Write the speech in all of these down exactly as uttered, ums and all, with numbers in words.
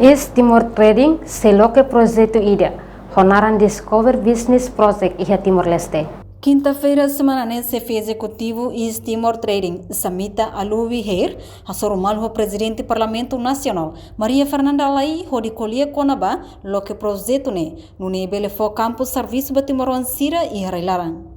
East Timor Trading sei loke projetu ida ho naran Discover Business Project iha Timor-Leste. Kinta-feira semana ne'e, xefe ezekutivu East Timor Trading, Samita Aluwi Heir, hasoru malu ho Prezidente Parlamentu Nasionál, Maria Fernanda Alayi, hodi ko'alia kona-ba loke projetu ne'e, nune'e bele fó kampu servisu ba timoroan sira iha rai-laran.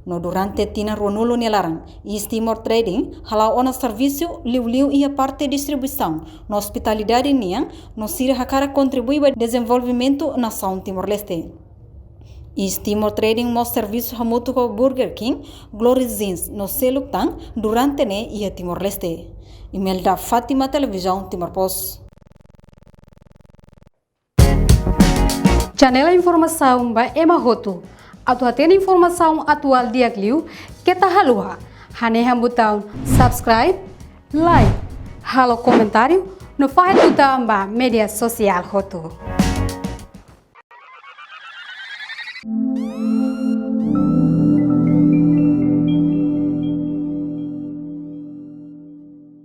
No durante tinan ruanulu nia laran, East Timor Trading hala'o ona servisu liuliu iha parte distribuisaun no ospitalidade nian, no sira hakarak kontribui ba dezenvolvimentu nasaun Timor-Leste. East Timor Trading mós servisu hamutuk ho Burger King, Glory Jeans no seluk tan durante ne'e iha Timor-Leste. Imelda Fátima, Televizaun Timor Post. Janela informasaun ba ema hotu. Atu hatene informasaun atuál di'ak liu, keta haluha hanehan butaun subscribe, like, halo komentáriu, no fahe tutan ba média sosiál hotu.